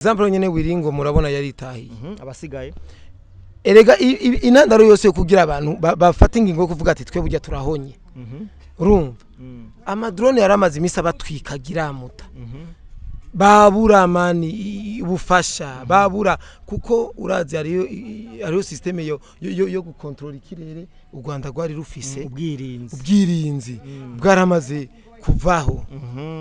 Exemple nyene Wiringo murabona yaritahiye. Abasigaye. Erega intandaro yose yo kugira abantu bafata ingingo yo kuvuga ati twe burya turahonye, urumva, amadrone yaramaze iminsi abatwikagira muta, babura mani ubufasha babura, kuko urazi hariyo système yo gukontorora ikirere u Rwanda rwari rufise. Ubwirinzi. Ubwirinzi bwaramaze kuvaho.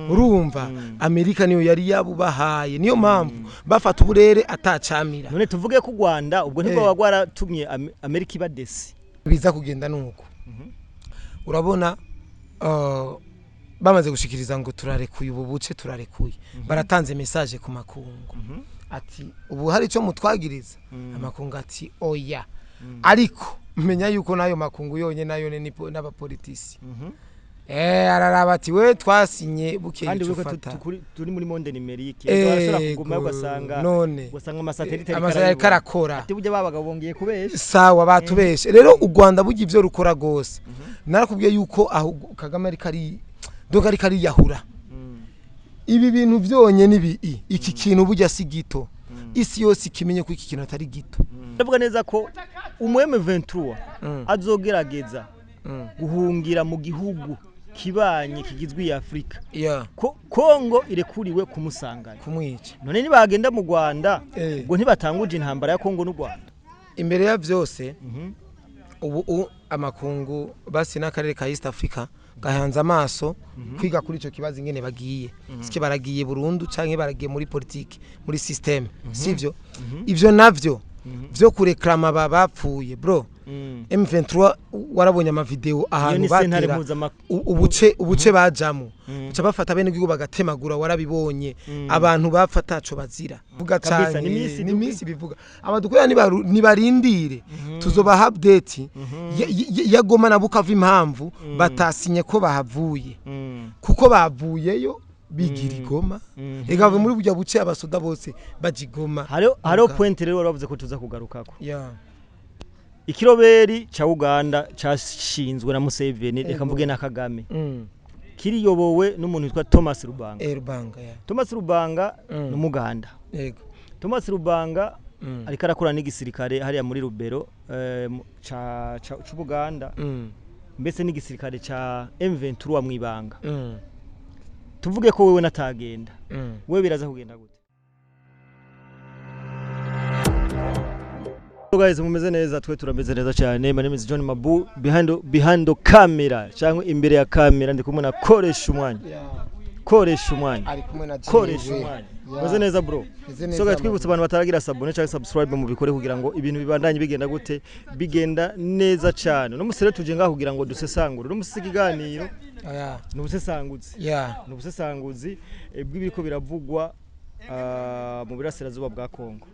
Urumva, Amerika niyo yari yabubahaye, niyo mpamvu bafata uburere atacamira. None tuvuge ko u Rwanda ubwo ntibwo rwaratumye Amerika iba déçue? Biza kugenda nuko urabona, bamaze gushikiriza ngo turarekuye ubu buce, turarekuye, baratanze message ku makungu ati ubu hari icyo mutwagiriza. Amakungu ati oya, ariko menya yuko n'ayo makungu yonyine nayo ni n'abapolitisi. Araraba ati we twasinye bukeye. Kandi ico wibuke ufata. Turi muri monde numérique, barashobora kuguma ugasanga none ugasanga amasatelite amasatelite arakora. Ati burya babaga bongeye kubesha. Sawa, batubeshe rero. U Rwanda burya ivyo rukora gose, narakubwiye yuko aho Kagame ariko ari donc ariko ariyahura. Ibi bintu vyonyene ibi iki kintu burya si gito, isi yose ikimenye ko iki kintu atari gito. Ndavuga neza ko umu M23 azogerageza guhungira mu gihugu kibanye kigizwe iya Afrika, ko Kongo irekuriwe kumusanganya. Kumwica. None nibagenda mu Rwanda, ubwo ntibatanguje intambara ya Kongo n'u Rwanda? Imbere ya vyose, ubu amakungu basi n'akarere ka East Africa gahanze amaso kwiga kuri ico kibazo, ingene bagiye sike baragiye burundu canke baragiye muri politique, muri système, sivyo? Ivyo navyo vyo kureklama bapfuye bro. M23 warabonye amavideo Iyo ahantu ni sentare batera ubuce bajamo, uca bafata bene gihugu bagatemagura, warabibonye. Abantu bapfa ataco bazira vuga. Kabisa, cane ni misi ni misi bivuga abadukorera nibarindire tuzobaha update ya Goma na Bukavu, impamvu batasinye ko bahavuye, kuko bavuyeyo bigira igoma. Ega bavuye muri burya buce, abasoda bose baja igoma. Hariho point rero wari wavuze ko tuza kugarukako. Yeah. Ikiroberi ca Uganda cashinzwe na Museveni, reka Ego. mvuge na Kagame, kiriyobowe n'umuntu witwa Thomas Rubanga. Rubanga, yeah. Thomas Rubanga ni umuganda. Thomas Rubanga ariko arakora n'igisirikare hariya muri Rubero c'Ubuganda, mbese n'igisirikare ca M23 mwibanga. Tuvuge ko wewe natagenda, wewe biraza kugenda gute? Hello guys, mumeze neza? Twe turameze neza cyane. My name is John Mabu, behind the camera cyangwa imbere ya kamera ndi kumwe na Koresha Umwanya. Koresha Umwanya. Ari kumwe na Koresha jewe. Umwanya. Yeah. Meze neza, bro? Meze neza, So guys, twibutsa Mabu. abantu bataragira s'abonner cyangwa subscribe mu bikore kugira ngo ibintu bibandanye bigenda gute, bigenda neza cyane. No musere tuje ngaho kugira ngo dusesangure no musige iganiro. Ni ubusesanguzi, ni ubusesanguzi bw'ibiriko biravugwa mu burasirazuba bwa Kongo.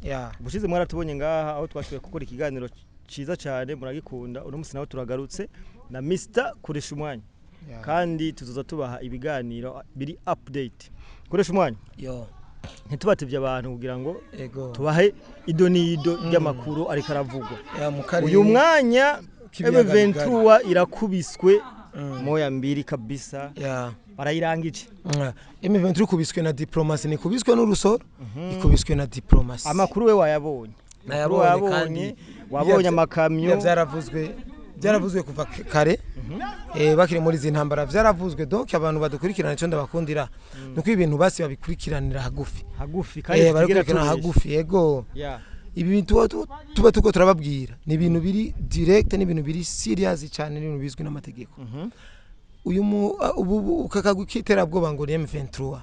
Yeah. Ubushize mwaratubonye ngaha aho twashoboye gukora ikiganiro ciza cyane muragikunda. Uno musi nawe turagarutse na Mr Koresha Umwanya. Kandi tuzoza tubaha ibiganiro biri update. Koresha Umwanya, Yo. ntitubatevye abantu kugira ngo Ego. tubahe ido n'ido ry'amakuru ariko aravugwa Yeah, mu karere uyu mwanya. k'ibiyaga M23 irakubiswe moya mbiri kabisa, barayirangije. M23 ikubiswe na diplomasi, nikubiswe n'urusoro, ikubiswe na diplomasi. Amakuru we wayabonye? Nayabonye. Wabonye, kandi wabonye amakamyo. Biriya byaravuzwe kuva kare, bakiri muri izi ntambara byaravuzwe. Donc abantu badukurikirana, icyo ndabakundira nuko ibintu basi babikurikiranira hagufi. Hagufi kandi tutigera barakurikirana tubesha. hagufi, yego. Ibi bintu tuba tuko turababwira ni ibintu biri direct, ni ibintu biri serious cyane, ni ibintu bizwi n'amategeko. Uyu ubu kakagwi k'iterabwoba ngo ni M23,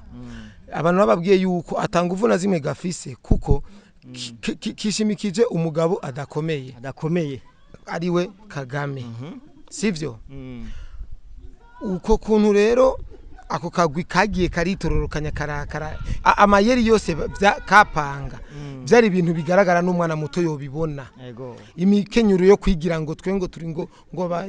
abantu bababwiye yuko atanga na zimwe gafise, kuko kishimikije umugabo adakomeye, adakomeye, ariwe Kagame, sivyo? Uko kuntu rero ako kagwi kagiye karitororokanya karakara amayeri yose kapanga, byari ibintu bigaragara n'umwana muto yobibona. Imikenyero yo kwigira ngo twe ngo turi ngo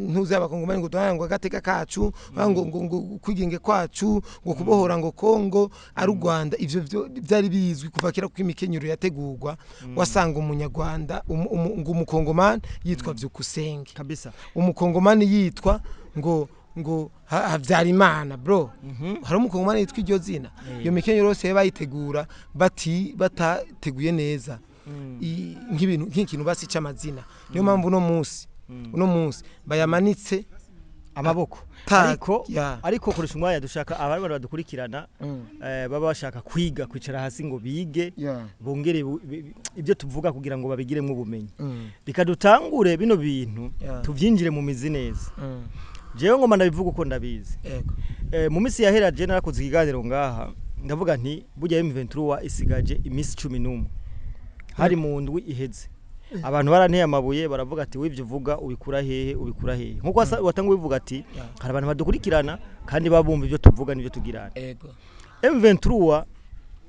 ntuzi abakongomani ngo duhana ngo agateka kacu, ngo kwigenge kwacu, ngo kubohora ngo Kongo ari u Rwanda, ivyo byari bizwi kuva kera, kuko imikenyero yategurwa wasanga umunyarwanda ngo umukongomani yitwa Byukusenge, kabisa umukongomani yitwa ngo Ngo Habyarimana, bro, hari umukongomani yitwa iryo zina. Iyo mikenyero yose bayitegura bati batateguye neza nk'ibintu, nk'ikintu basi c'amazina. Niyo mpamvu uno munsi bayamanitse amaboko. Ariko ariko kurusha umwanya dushaka abari badukurikirana, baba bashaka kwiga, kwicara hasi ngo bige, bongere ibyo tuvuga kugira ngo babigiremo ubumenyi. Reka dutangure bino bintu, tuvyinjire mu mizi neza. Jewe ngoma ndabivuga uko ndabizi. Mu minsi yahera je narakoze ikiganiro ngaha, ndavuga nti burya M23 isigaje iminsi 11. Hari mu ndwi iheze, abantu baranteye amabuye, baravuga ati: "Wivyo uvuga ubikura hehe? Ubikura hehe?" Nkuko watanga ubivuga ati hari abantu badukurikirana kandi babumva ibyo tuvuga n'ibyo tugirana. M23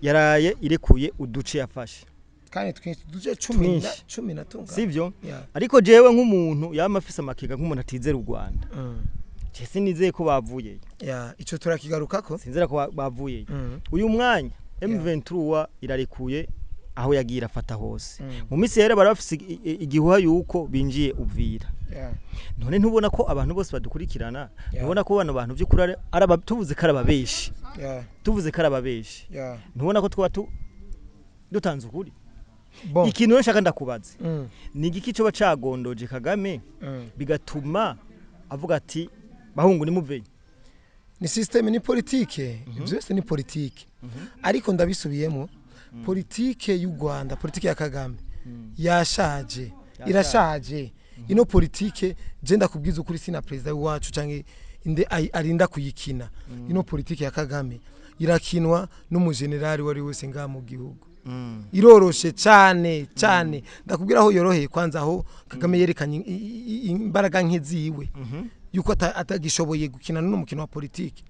yaraye irekuye uduce yafashe. Kandi twinshi, duce 10 na Twinshi. 10 na tunga. Sivyo? Ariko jewe nk'umuntu yama afise amakenga, nk'umuntu atizera u Rwanda, je sinizeye ko bavuyeyo. Yeah, ico turakigarukako. Sinzera ko bavuyeyo. Uyu mwanya M23 irarekuye aho yagiye irafata hose. Mu minsi yera bari bafise igihuha yuko binjiye Uvira. None ntubona ko abantu bose badukurikirana, ntubona ko bano bantu by'ukuri tuvuze ko ari ababeshi, tuvuze ko ari ababeshi, ntubona ko twaba dutanze ukuri? Bon. Ikintu rero nshaka ndakubaza, ni igiki coba cagondoje Kagame bigatuma avuga ati: "Bahungu, nimuveyo"? Ni système, ni politike, ibyo byose ni politike. Ariko ndabisubiyemo, politike y'u Rwanda, politike ya Kagame yashaje, irashaje ino politike. Je ndakubwiza ukuri, sina perezida w'iwacu canke inde arinda kuyikina. Ino politike ya Kagame irakinwa n'umujenerali wari wese ngaha mu gihugu. Iroroshe cyane cyane. Ndakubwira aho yoroheye. Kwanza aho Kagame yerekanye imbaraga nke ziwe, yuko atagishoboye gukina n'uno mukino wa politike,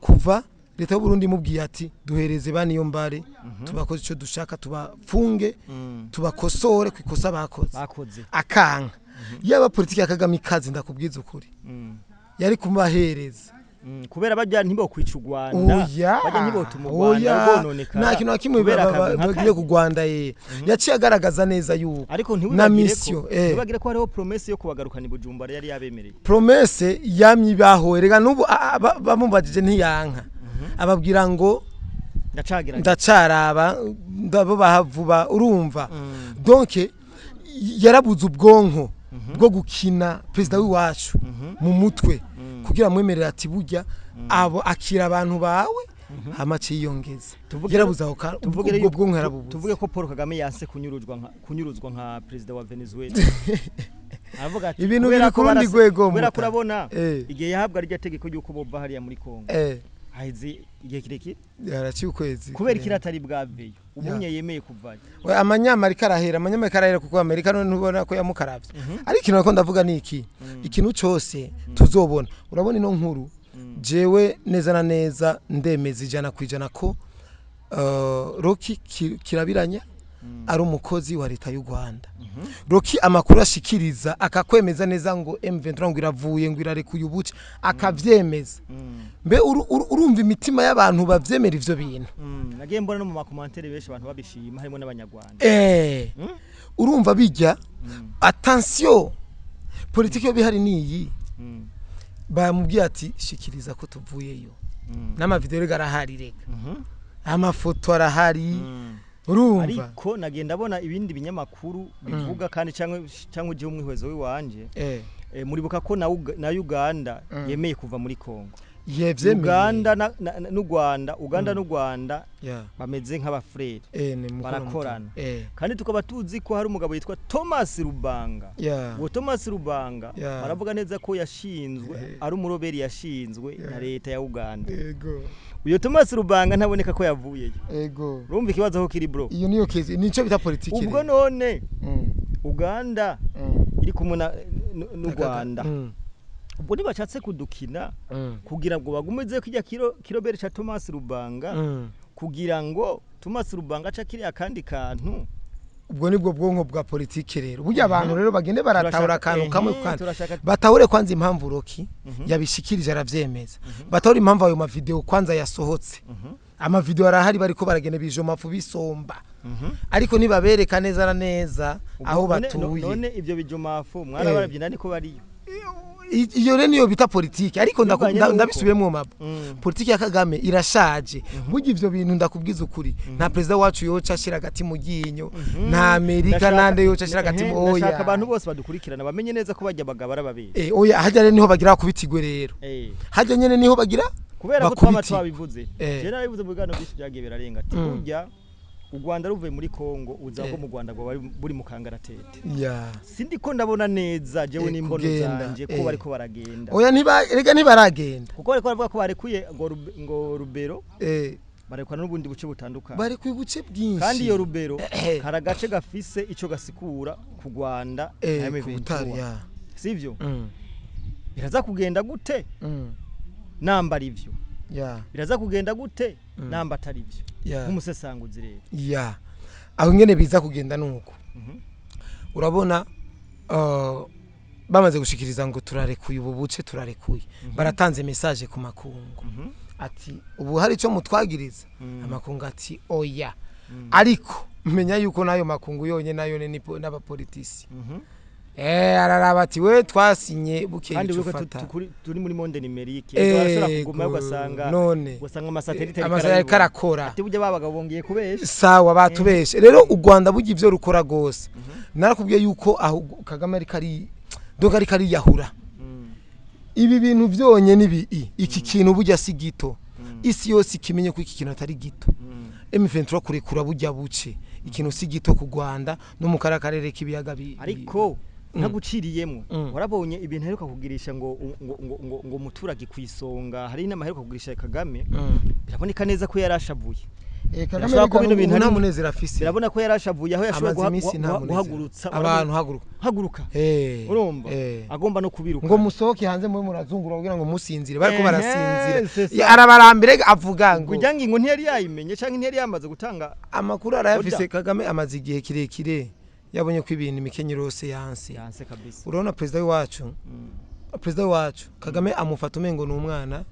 kuva leta y'u Burundi imubwiye ati: "Duhereze ba niyo mbare, tubakoze icyo dushaka, tubafunge, tubakosore ku ikosa bakoze," bakoze, akanka. Yaba politiki ya Kagame ikaze, ndakubwiza ukuri, yari kubahereza. Kubera bajya ntibokwica u Rwanda, Oya. bajya ntibotuma u Rwanda Oya. rwononekara Nta kintu na kimwe kubera akazi nka bagiye karya. ku Rwanda. Ye yaciye agaragaza neza yuko Ariko na ntiwibagire mission ko ntiwibagire ko hariho promesse yo kubagarukana i Bujumbura yari yabemereye. Promesse yamye ibaho erega. N'ubu bamubajije ntiyanka, ababwira ngo Ndacagerageza. "Ndacaraba, ndababaha vuba." Urumva, donc yarabuze ubwonko bwo gukina, perezida w'iwacu, mu mutwe kugira amwemerere ati: "Burya abo akira abantu bawe," hama ciyongeza. Yarabuze aho Tuvuge ubwo bwonko yarabubuze. Tuvuge ko Paul Kagame yanse kunyuruzwa nka perezida wa Venezuela. Aravuga ati Ibintu kubera biri ko ku rundi rwego, kubera ko muta. urabona igihe yahabwa rya tegeko ry'uko bova hariya muri Kongo, haheze igihe kirekire. Yaraciye ukwezi. Kubera iki atari bwaveyo ubunye yemeye kuvayo? We, amanyamerika arahera, amanyamerika arahera, kuko Amerika none ntubona ko yamukaravye. Ariko ikintu nako ndavuga ni iki: ikintu cose tuzobona, urabona ino nkuru, jewe neza na neza ndemeza 100% ko Roki Kirabiranya ari umukozi wa leta y'u Rwanda. Roki amakuru ashikiriza akakwemeza neza ngo M23 ngo iravuye, ngo irarekuye ubuce, akavyemeza. Mbe urumva imitima y'abantu bavyemera ivyo bintu? Nagiye mbona no mu ma commentaires benshi abantu babishima, harimo n'abanyarwanda. Urumva bijya, attention, politiki yo bihari niyi. Bamubwiye ati: "Shikiriza ko tuvuyeyo." N'amavideo rega arahari, rega amafoto arahari. Urumva? Ariko nagenda mbona ibindi binyamakuru bivuga kandi cyangwa uje umwihwezo w'iwanje, muribuka ko na Uganda yemeye kuva muri Kongo. Yevyemeye. Uganda n'u Rwanda, Uganda n'u Rwanda bameze nk'abafrere, Ni mukuru. barakorana. Muto. Kandi tukaba tuzi ko hari umugabo yitwa Thomas Rubanga. Uwo Thomas Rubanga baravuga neza ko yashinzwe, ari umuroberi yashinzwe na leta ya Uganda. Uyo Thomas Rubanga ntaboneka ko yavuyeyo. Urumva ikibazo aho kiri, bro? Iyo niyo case, nico bita politiki Ubwo rero. none Uganda iri kumwe n'u Rwanda, ubwo ntibashatse kudukina kugira ngo bagumeze kijya kiroberi ca Thomas Rubanga, kugira ngo Thomas Rubanga aca kiriya kandi kantu? Ubwo nibwo bwonko bwa politiki rero. Burya abantu rero bagende baratahura akantu kamwe kandi batahure kwanza impamvu Roki yabishikirije aravyemeza, batahure impamvu ayo mavideo kwanza yasohotse. Amavideo arahari, bariko baragenda bijomafu bisomba, ariko nibabereka neza na neza aho batuye. None ibyo bijomafu mwarabarabye nani ko bariyo? Iyo rero niyo bita politiki, ariko Bivanye n'uko. Ndabisubiyemwo mabo. Politiki ya Kagame irashaje. Burya ivyo bintu, ndakubwiza ukuri, nta perezida wacu yoca ashira agati mu ryinyo, nta Amerika nande yoca ashira agati mu Ndashaka oya. abantu bose badukurikirana bamenye neza ko bajya bagabo ari ababiri. Oya, hajya rero niho bagira kubitigwe rero. Hajya nyene niho bagira Kubera ko twaba bakubiti. twabivuze. Je narabivuze mu biganiro byinshi byagiye birarenga ati burya u Rwanda ruvuye muri Kongo, uza ko mu Rwanda rwoba buri mu kangaratete. Sindi ko ndabona neza jewe n'imbono kugenda, zanje ko bariko baragenda. Oya, ntiba erega ntibaragenda. Kuko bariko baravuga ko barekuye ngo Rubero, barekwa n'ubundi buce butandukanye. Bari ku buce bwinshi. Kandi iyo Rubero hari agace gafise ico gasikura ku Rwanda na ku M23. butare ya. Sivyo? Biraza kugenda gute namba ari ivyo? Biraza kugenda gute namba atari ivyo? Nk'umusesanguzi rero. Ya, aho ngene biza kugenda nuko urabona, bamaze gushikiriza ngo turarekuye ubu buce, turarekuye, baratanze message ku makungu ati ubu hari icyo mutwagiriza. Amakungu ati oya. Ariko menya yuko nayo makungu yonyene nayo ni n'abapolitisi. Araraba ati we twasinye bukeye Kandi wibuke ufata. turi muri monde numérique, barashobora kugumayo ugasanga none ugasanga amasatelite ariko amasatelite arabibona. Arakora. Ati burya babaga bongeye kubesha. Sawa, batubeshe rero. U Rwanda burya ivyo rukora gose, narakubwiye yuko aho Kagame ariko ari donc ariko ariyahura. Ibi bintu vyonyene ibi iki kintu burya si gito. Isi yose ikimenye ko iki kintu atari gito. M23 kurekura burya buce, ikintu si gito ku Rwanda no mu karere k'ibiyaga Ariko ntaguciriyemwo, warabonye ibintu aheruka kugirisha ngo umuturage ku isonga, hari inama aheruka kugirisha Kagame. Biraboneka neza ko yarashavuye. Kagame Birashobora ko bino ubu bintu nta ari munezero afise. Birabona ko yarashavuye aho yashoboye Amaze iminsi nta munezero. guhagurutsa Abantu haguruka. Haguruka. Urumva agomba no kubiruka. Ngo musohoke hanze mube murazungura kugira ngo musinzire, bariko barasinzira. C'est ça. Arabarambire avuga ngo Kugira ngo ntiyari yayimenye canke ntiyari yamaze gutanga amakuru arayafise. Oda. Kagame amaze igihe kirekire yabonye ko ibintu imikenyero yose yanse. Yanse kabisa. Urabona perezida w'iwacu, perezida wacu Kagame amufata umengo ni umwana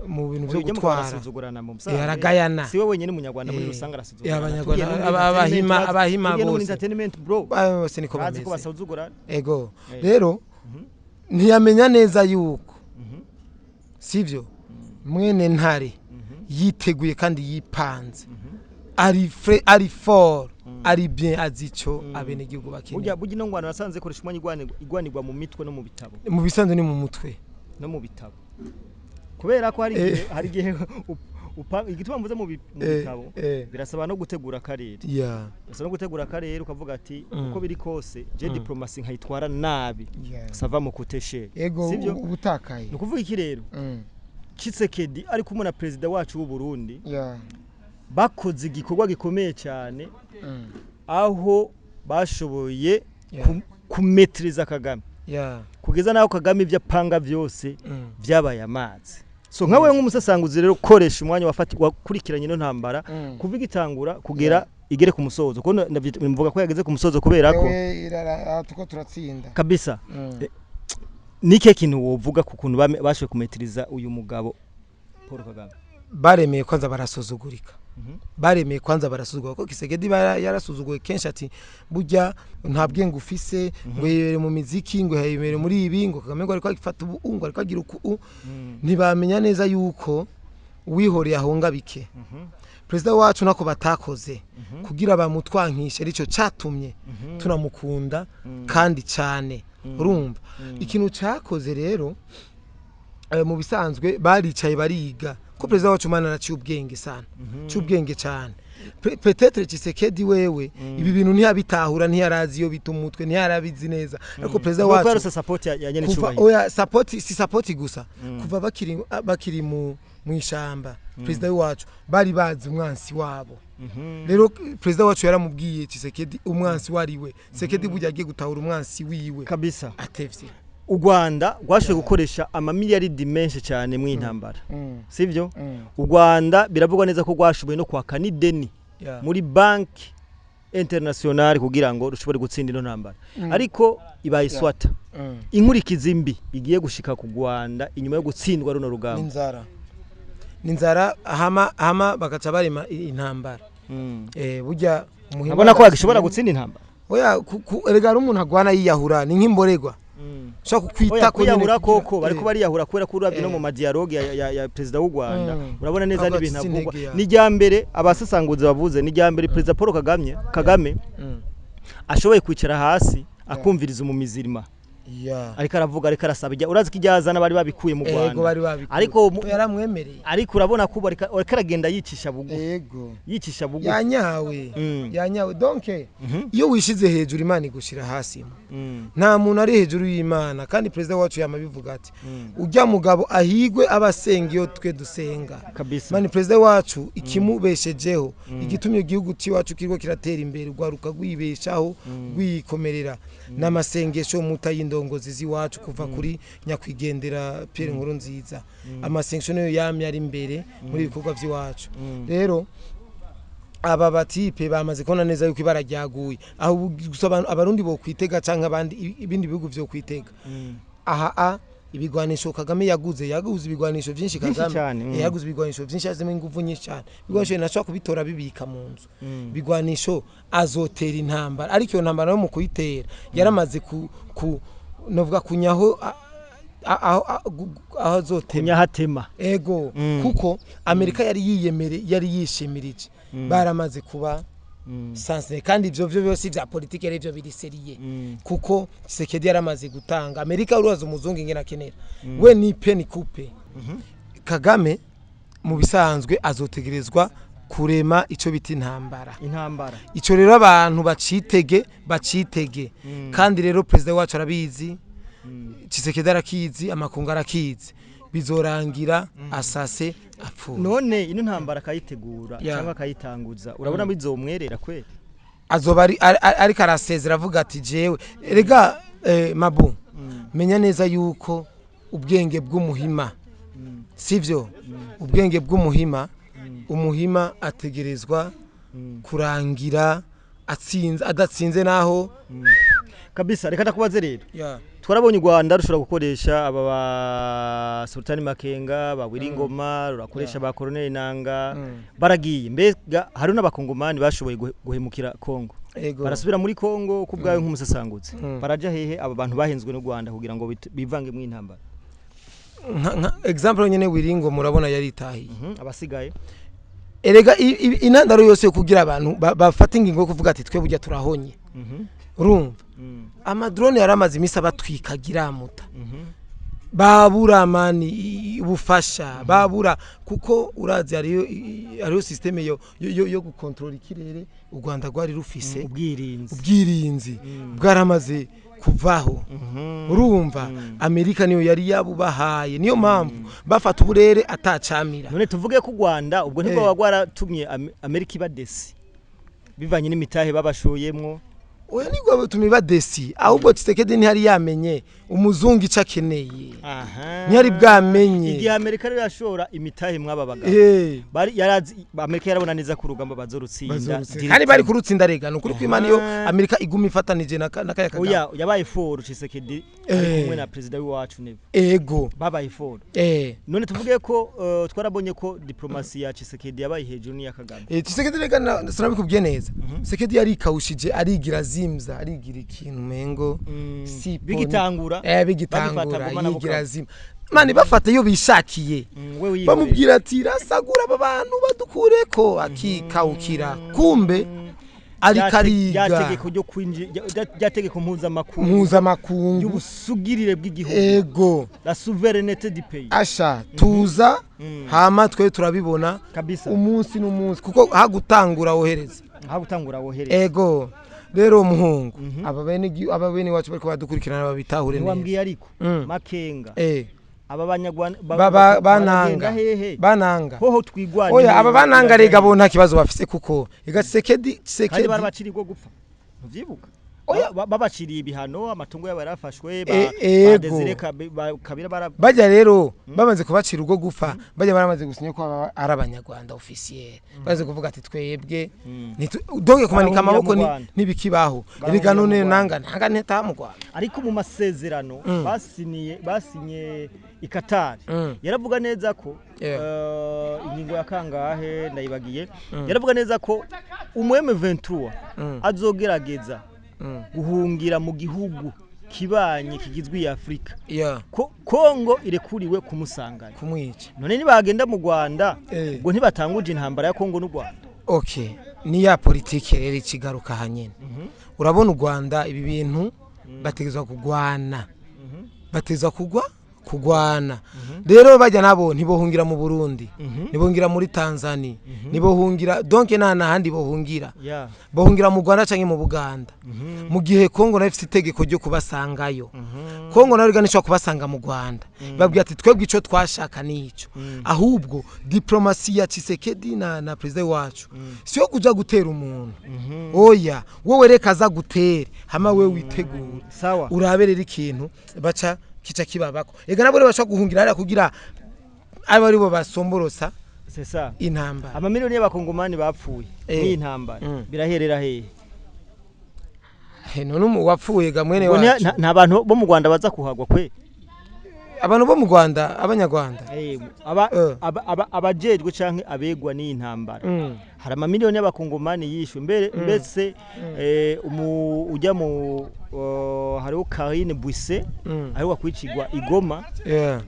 mu bintu byo Uyu mugabo gutwara. arasuzugurana mu busanzwe. Aragayana. Si we wenyine Umunyarwanda, muri rusange arasuzugurana. Abanyarwanda, Tugiye no muri Abahima, entertainment, Abahima tugiye no muri bose. entertainment bro, Bose niko bazi ko bameze. basuzugurana. Ego. Rero ntiyamenya neza yuko sivyo mwene Ntare yiteguye kandi yipanze, ari frais, ari fort, ari bien, azi ico abenegihugu bakeneye. Burya ino ngwano nasanze ikoresha umwanya igwanirwa mu mitwe no mu bitabo. Mu bisanzwe ni mu mutwe. No mu bitabo, kubera ko hari igihe igituma mvuze mu bitabo, birasaba no gutegura akarere. Birasaba no gutegura akarere, ukavuga ati uko biri kose je diplomasi nkayitwara nabi, ça va me coûter cher. Ego. Sivyo? Ubutakaye. Ni ukuvuga iki rero? Tshisekedi ari kumwe na perezida wacu w'u Burundi bakoze igikorwa gikomeye cyane aho bashoboye kumetiriza Kagame kugeza n'aho Kagame ibyo apanga byose byabaye amazi. So nkawe nk'umusesanguzi rero, koresha umwanya wakurikiranye ino ntambara kuva igitangura kugera igere ku musozo, kuko mvuga ko yageze ku musozo kubera ko Ewe, tuko turatsinda. Kabisa. Nike kintu wovuga ku kuntu bashoboye kumetiriza uyu mugabo Paul Kagame? Baremeye kwanza barasuzugurika. Baremeye kwanza barasuzugura, kuko Tshisekedi yarasuzuguwe kenshi ati burya nta bwenge ufise, ngo yibere mu miziki, ngo yibere muri ibi, ngo Kagame ngo ariko agifata ubu, ngo ariko agira uku. Ntibamenya neza yuko uwihoreye ahonga bike. Perezida wacu nako batakoze kugira bamutwankishe, aricyo catumye tunamukunda kandi cyane. Urumva ikintu cyakoze rero, mu bisanzwe baricaye bariga ko perezida wacu mana araciye ubwenge sana, cy'ubwenge cyane. Peut-être Tshisekedi wewe ibi bintu ntiyabitahura, ntiyarazi iyo bita umutwe, ntiyarabizi neza, ariko perezida Kuko wacu yarose support ya nyene kuva cubahiro. Oya, support si support gusa. Kuva bakiri mu ishamba, perezida wacu bari bazi umwansi wabo. Rero perezida wacu yaramubwiye Tshisekedi umwansi wariwe. Tshisekedi burya agiye gutahura umwansi wiwe Kabisa. atevye. U Rwanda rwashoboye gukoresha amamiliyaridi menshi cyane mu intambara, sivyo? U Rwanda biravugwa neza ko rwashoboye no kwaka n'ideni muri banki internationale kugira ngo rushobore gutsinda ino ntambara, ariko ibaye swata. Inkurikizi mbi igiye gushika ku Rwanda inyuma yo gutsindwa runo rugamba? N'inzara, n'inzara. Hama bagaca barema intambara. Burya umuhima Abona ko bagishobora gutsinda intambara. Oya, erega hari umuntu agwana yiyahura, ni nk'imboregwa. Ushobora kukwita ko kwiyahura koko bariko bariyahura kubera ko uravye no mu madialogue ya perezida w'u Rwanda, urabona neza n'ibintu avugwa. Ni rya mbere abasesanguzi bavuze, ni rya mbere perezida Paul Kagame ashoboye kwicara hasi akumviriza umumizirima. Ariko aravuga, ariko arasaba, urazi ko iryazana bari babikuye mu Rwanda, ariko yaramwemereye. Ariko urabona ko ariko aragenda yicisha bugufi. Yego, yicisha bugufi, yanyawe yanyawe. Donc iyo wishize hejuru Imana igushira hasi. Nta muntu ari hejuru y'Imana, kandi perezida wacu yamabivuga ati ujya mugabo ahigwe abasenga iyo twe dusenga kabisa. Mani perezida wacu ikimubeshejeho, igitumye igihugu cyacu kiriko kiratera imbere, rwaruka rwibeshaho rwikomerera n'amasengesho mutayindo ngozi ziwacu kuva kuri nyakwigendera Pierre Nkurunziza. Amasengesho niyo yamye ari imbere muri ibikorwa by'iwacu. Rero aba batipe bamaze kubona neza yuko ibara ryaguye, aho gusa abarundi bo kwitega canke abandi ibindi bihugu vyo kwitega. Aha ibigwanisho Kagame yaguze ibigwanisho byinshi. Kagame yaguze ibigwanisho byinshi, azemo ingufu nyinshi cyane. Ibigwanisho nashobora kubitora bibika mu nzu. Ibigwanisho azotera intambara, ariko iyo ntambara yo mu kuyitera yaramaze ku novuga kunyaho aho azotema, kunyahatema. Ego, kuko Amerika yari yiyemere, yari yishimirije, baramaze kuba sanse. Kandi ivyo byo byose vya politike ari byo biri seriye, kuko Tshisekedi yaramaze gutanga Amerika. Uraza umuzungu ingena akenera we ni pe ni coupe. Kagame mu bisanzwe azotegerezwa kurema ico bita intambara. Ico rero abantu bacitege. Kandi rero president wacu arabizi, Tshisekedi arakizi, amakungu arakizi, bizorangira asase apfuye. None ino ntambara akayitegura cyangwa akayitanguza, urabona bizomwerera kweli? Azoba ariko arasezera avuga ati jewe rega mabu menya neza yuko ubwenge bw'umuhima, sivyo? Ubwenge bw'umuhima, umuhima ategerezwa kurangira atsinze adatsinze naho kabisa. Reka ndakubaze rero, twarabonye u Rwanda rushobora gukoresha aba ba Sultani Makenga, ba Wiringoma, rurakoresha ba Colonel Nanga, baragiye. Mbega hari n'abakongomani bashoboye guhemukira Kongo, barasubira muri Kongo ku bwawe nk'umusasangutse, baraja hehe aba bantu bahenzwe n'u Rwanda kugira ngo bivange mu intambara? Example nyene Wiringo murabona yaritahiye, abasigaye erega intandaro yose kugira abantu bafata ingingo yo kuvuga ati twe burya turahonye. Urumva amadrone yaramaze imisi abatwikagira muta, babura mani ubufasha babura, kuko urazi hariyo systeme yo gukontrola ikirere u Rwanda rwari rufise, ubwirinzi bwaramaze kuvaho. Urumva Amerika niyo yari yabubahaye, niyo mpamvu bafata uburere atacamira. None tuvuge ko u Rwanda ubwo ntibwo gwaratumye Amerika ibadesi bivanye n'imitahe babashoyemwo? Oya, nigwa batumye badesi, ahubwo Tshisekedi ntihari yamenye umuzungu ico akeneye. Ntihari bwamenye igihe Amerika rero yashora imitahe mwaba bagabo, bari yarazi Amerika yarabona neza ku rugamba bazorutsinda, kandi bari kurutsinda. Rega nukuri kw'Imana iyo Amerika iguma ifatanije na kaya Kagame. Oya, yabaye foro Tshisekedi ari kumwe na president w'iwacu Neva. Ego, babaye foro. None tuvuge ko twarabonye ko diplomasi ya Tshisekedi yabaye hejuru n'iya Kagame. Tshisekedi rega sinabikubwiye neza. Tshisekedi yarikawushije, arigira zimza, arigira ikintu mengo si bigitangura, bigitangura yigira zimza mani bafata iyo bishakiye, bamubwira ati rasagura aba bantu badukureko, akikawukira. Kumbe ariko ariga ryategeko ryo kwinjira, ryategeko mpuzamakungu y'ubusugirire bw'igihugu. Ego, la souveraineté du pays. Asha tuza hama twe turabibona kabisa umunsi n'umunsi, kuko hagutangura wohereza, hagutangura wohereza. Ego rero umuhungu aba bene wacu bariko badukurikirana babitahure neza. Wambwiye ariko Makenga aba banyagwana bananga bananga hoho twigwana. Oya, aba bananga rega bo nta kibazo bafise, kuko ega Tshisekedi kandi barabaciriye gupfa, muvyibuka? Babaciriye ibihano, amatungo yabo yarafashwe, ba Desire Kabila bajya rero bamaze kubacira urwo gupfa, bajya baramaze gusinya ko ari abanyarwanda officiel, baze kuvuga ati twebwe donke kumanika amaboko nibikibaho. Erega none nanga nteta mu Rwanda. Ariko mu masezerano basinye i Qatar yaravuga neza ko ingingo ya kangahe ndayibagiye, yaravuga neza ko umu M23 azogerageza guhungira mu gihugu kibanyi kigizwe ya Afrika, Yeah. ko Kongo irekuriwe kumusanganya, kumwica. None nibagenda mu Rwanda, Eh. ubwo ntibatanguje intambara ya Kongo n'u Rwanda? Okay, ni ya politike rero ikigaruka hanyene. Urabona u Rwanda, ibi bintu bategezwa kugwana, bateza kugwa kugwana. Rero bajya nabo ntibohungira mu Burundi, ntibohungira muri Tanzania, ntibohungira, donc nta n'ahandi bohungira. Bohungira mu Rwanda canke mu Buganda, mu gihe Kongo nayo ifite itegeko ryo kubasangayo. Kongo nayo rigana ishobora kubasanga mu Rwanda, babwira ati twebwe ico twashaka nico. Ahubwo diplomasi ya Tshisekedi na president wacu siyo kuja gutera umuntu. Oya, wowe reka aza gutere, hama wewe witegure. Sawa. Urabe rero ikintu baca kica kibabako. Ega nabo rero bashobora guhungira hariya kugira abe aribo basomborosa C'est ça. intambara. Amamiliyoni y'abakongomani bapfuye Eh. n'iyi ntambara, biraherera hehe? He, none wapfuye ga mwene Ubwo wacu. Nta bantu bo mu Rwanda baza kuhagwa kwe? Abantu bo mu Rwanda, abanyarwanda? Eh, Eh. abajejwe canke abegwa n'iyi ntambara, hari amamiliyoni y'abakongomani yishwe mbere. Mbese ujya mu hariho Karine Buisse aheruka kwicirwa i Goma.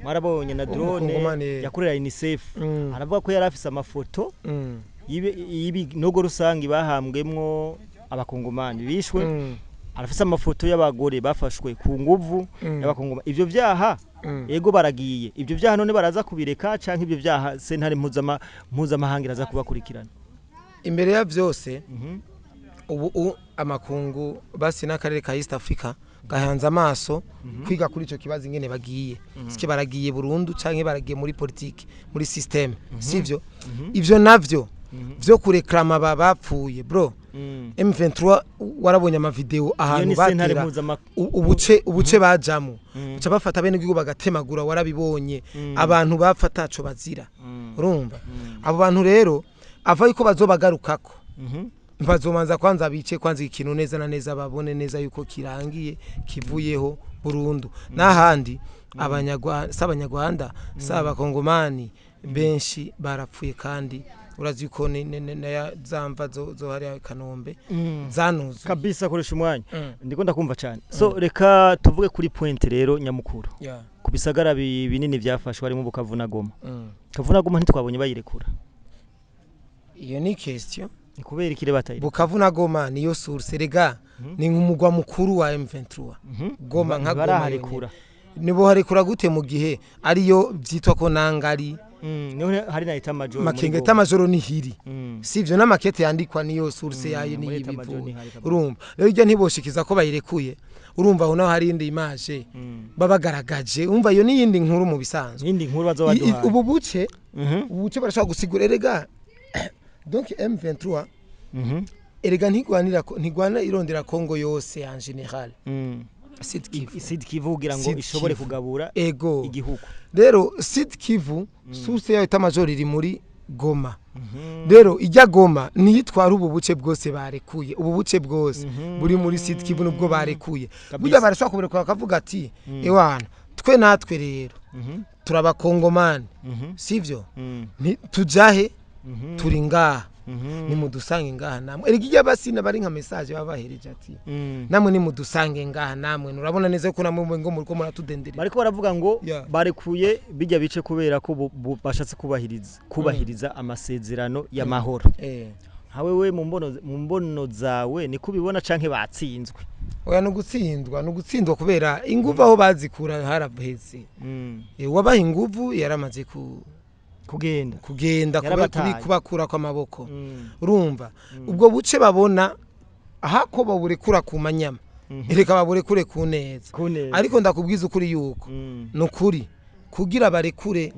Mwarabonye na drone Umukongomani. yakorera UNICEF. Aravuga ko yari afise amafoto y'ibinogo rusangi bahambwemwo abakongomani bishwe. Arafise amafoto y'abagore bafashwe ku nguvu y'abakongomani. Ivyo vyaha, ego baragiye, ivyo vyaha none baraza kubireka, canke ivyo vyaha sentare mpuzamahanga iraza kubakurikirana? Imbere ya byose, ubu amakungu basi n'akarere ka East Africa gahanze amaso kwiga kuri ico kibazo, ingene bagiye sike baragiye burundu canke baragiye muri politike, muri système, sivyo? Ivyo navyo vyo kureklama bapfuye, bro. M23 warabonye amavideo Iyo ahantu ni sentare batera ubuce bajamo, baca bafata bene gihugu bagatemagura, warabibonye. Abantu bapfa ataco bazira. Urumva abo bantu rero ava yuko bazobagarukako, bazomanza kwanza bice kwanza ikintu neza na neza, babone neza yuko kirangiye, kivuyeho burundu. N'ahandi abanyarwanda si abanyarwanda, si abakongomani benshi barapfuye, kandi urazi ko na za mva zo hariya Kanombe zanuzuye. Kabisa, koresha umwanya. Ndiko ndakumva cyane. So reka tuvuge kuri point rero nyamukuru, ku bisagara binini byafashwe harimo Bukavu na Goma. Bukavu na Goma ntitwabonye bayirekura. Iyo ni question. Ni kubera ikire batayireka? Bukavu na Goma niyo source rega, ni nk'umugwa mukuru wa M23. Goma nka Goma Baraharekura. Nibo harekura gute mu gihe ariyo byitwa ko nangari? Niho hari na état-major muri Makenga Goma. État-major nihiri. Sivyo? N'amakete yandikwa niyo source yayo. Muri Niyo état-major ibivuye. nihari kabisa. Urumva rero iryo ntiboshikiza ko bayirekuye. Urumva aho naho hari indi image babagaragaje. Umva, iyo niyindi nkuru mu bisanzwe. Iyindi nkuru bazoba baduhaye. Ubu buce, ubu buce barashobora gusigura erega. Donc M23 erega ntigwanira ntigwana irondera Kongo yose en général. Sud Kivu. Sud Kivu kugira ngo Sud ishobore Kivu. kugabura Ego. igihugu. Rero Sud Kivu, source yayo état-major iri muri Goma. Rero ijya Goma niyitwara ubu buce bwose barekuye. Ubu buce bwose buri muri Sud Kivu nubwo barekuye. Burya barashobora kuburekura bakavuga ati ewana, twe natwe rero turabakongomani, sivyo? Tujahe? Turi ngaha, nimudusange ngaha namwe. Erega ijya basina bari nka message baba bahereje ati namwe nimudusange ngaha namwe, nurabona neza ko namwe ngo muriko muratudenderera. Bariko baravuga ngo barekuye bijya bice kubera ko bashatse kubahiriza amasezerano y'amahoro. Nka wewe mu mbono zawe niko ubibona, canke batsinzwe? Oya, ni ugutsindwa, ni ugutsindwa kubera inguvu aho bazikura haraheze. Uwabaha inguvu yaramaze kugenda. Kugenda Yarabataye. kubakura kw'amaboko. Urumva ubwo buce babona ahako baburekura ku manyama, reka baburekure ku neza. Ku neza. Ariko ndakubwiza ukuri yuko ni ukuri kugira barekure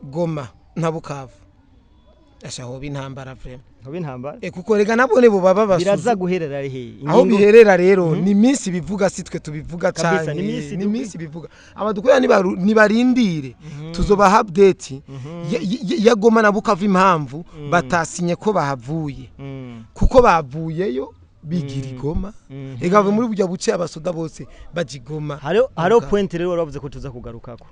Goma na Bukavu asha hoba intambara vraiment. Hoba intambara. Kuko rega nabone bo baba Biraza basuzu guherera hehe? Aho biherera rero ni iminsi bivuga, si twe tubivuga. Kabisa, Canke ni iminsi ni iminsi bivuga. Abadukorera nibarindire, tuzobaha update ya Goma na Bukavu, impamvu batasinye ko bahavuye, kuko bavuyeyo bigira igoma. Ega muri burya buce abasoda bose baja igoma. Hariho Bukavu. point rero wari wavuze ko tuza kugarukako.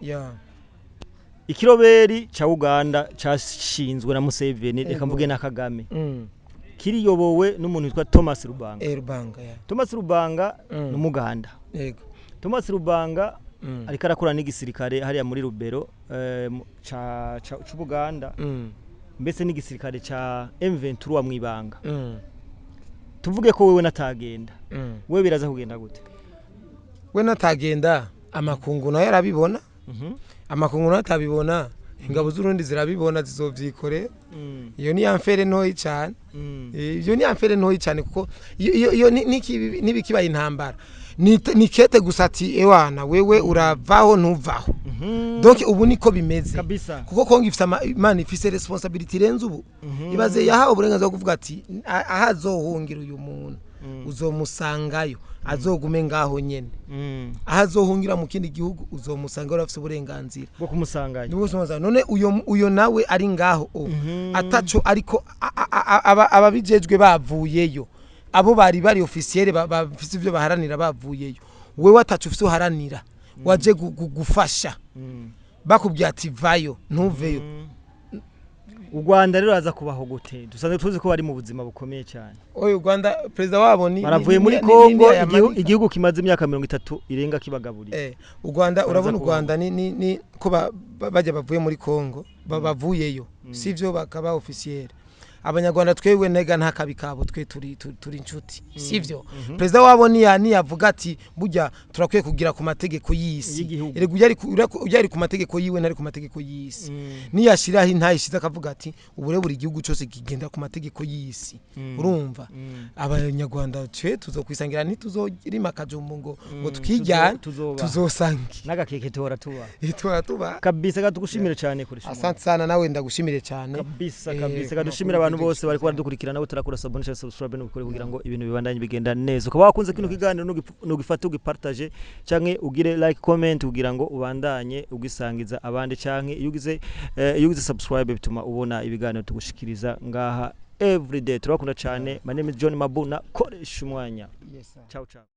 Ikiroberi ca Uganda cashinzwe na Museveni, reka mvuge na Kagame, kiriyobowe n'umuntu witwa Thomas Rubanga. Rubanga, ya. Thomas Rubanga ni umuganda. Ego. Thomas Rubanga ariko arakora n'igisirikare hariya muri Rubero ca c'Ubuganda, mbese n'igisirikare ca M23 mwibanga. Tuvuge ko wewe natagenda, wewe biraza kugenda gute? We natagenda, amakungu nayo arabibona. Amakungu nayo atabibona, ingabo z'Urundi zirabibona, zizovyikorera. Iyo ni affaire ntoyi cyane. Iyo ni affaire ntoyi cyane, kuko iyo nibikibaye intambara ni kete gusa ati ewana wewe uravaho ntuvaho. Donc ubu niko bimeze kabisa, kuko Kongo ifite imana ifise responsabilité irenze ubu. Ibaze yahawe uburenganzira bwo kuvuga ati aha azohungira uyu muntu uzomusangayo, azogume ngaho nyene. Aho azohungira mu kindi gihugu uzomusanga, urafise uburenganzira bwo kumusangayo. None uyo nawe ari ngaho ataco, ariko ababijejwe bavuyeyo, abo bari officiel bafise ivyo baharanira bavuyeyo, wewe ataco ufise uharanira, waje gufasha, bakubwiye ati vayo ntuveyo. U Rwanda rero aza kubaho gute? Dusanzwe tuzi ko bari mu buzima bukomeye cyane. Oyo Rwanda, president wabo ni baravuye muri Kongo, igihugu kimaze imyaka 30 irenga kibagaburiye. U Rwanda urabona, u Rwanda ni ko bajya bavuye muri Kongo bavuyeyo, sivyo, bakaba officiel. Abanyarwanda twewe nega nta kabi kabo, twe turi inshuti, sivyo? President wabo ni yavuga ati burya turakwiye kugira ku mategeko y'isi, erega ujya ku mategeko yiwe ntari ku mategeko y'isi. Niyashiraho intayishize akavuga ati ubure buri gihugu cyose kigenda ku mategeko y'isi. Urumva abanyarwanda twe tuzokwisangira, ntituzorima akajumbu ngo tukijyane, tuzosangira n'agakeke tora tuba kabisa. Katugushimire cyane kuri shimwe. Asante sana, nawe ndagushimire cyane kabisa kabisa. Kadushimira abantu bose bari baradukurikirana, utarakora s'abonner cyangwa subscribe n'ubikore kugira ngo ibintu bibandanye bigenda neza. Ukaba wakunze kino kiganiro nugifate ugipartage canke ugire like, comment kugira ngo ubandanye ugisangiza abandi, canke iyo ugize subscribe bituma ubona ibiganiro tugushikiriza ngaha every day. Turabakunda cyane. My name is John Mabuna, koresha umwanya. Ciao ciao.